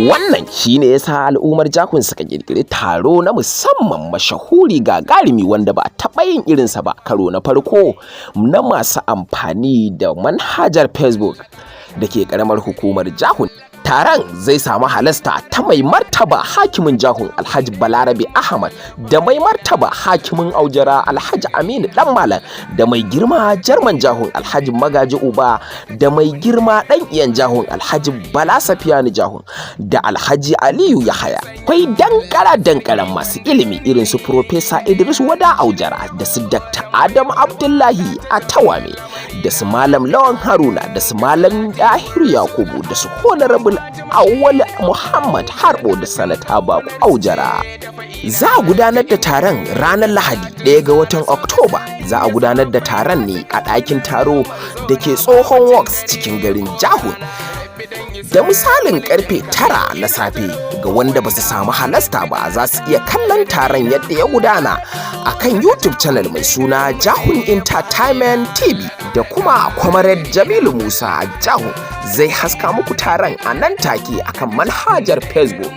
Wannan shine yasa al'ummar Jahun suka kirkiri taro na musamman mashahuri gagarumi wanda ba a taɓa yin irinsa ba, karo na farko na masu amfani da manhajar Facebook da ke ƙaramar hukumar Jahun. Taron zai samu halasta ta mai martaba hakimin Jahun, Alhaji Balarabe Ahmad, da mai martaba hakimin Aujara, Alhaji Aminu Dan Malam, da mai girma Jarman Jahun, Alhaji Magaji Uba, da mai girma Dan Iyan Jahun, Alhaji Bala Safiyanu Jahun, da Alhaji Aliyu Yahaya. Akwai dankara dankaran masu ilimi irin su Profesa Idris Wada Aujara, da su Dr. Adam Abdullahi a Tawame, da su Malam Lawan Haruna, da su Malam Dahiru Yakubu, da su Honorable Awwal Muhammad Harbo, da Sanata Baku Aujara. Za a gudanar da taron ranar Lahadi, 1 ga watan Oktoba. Za a gudanar da taron ne a ɗakin taro da ke tsohon Works cikin garin Jahun, da misalin karfe 9 na safe. Ga wanda ba su samu halasta ba, za su iya kallon taron yadda ya gudana a kan YouTube channel mai suna Jahun Entertainment TV, da kuma Comrade Jamilu Musa Jahun zai haska muku taron a nan take akan manhajar Facebook.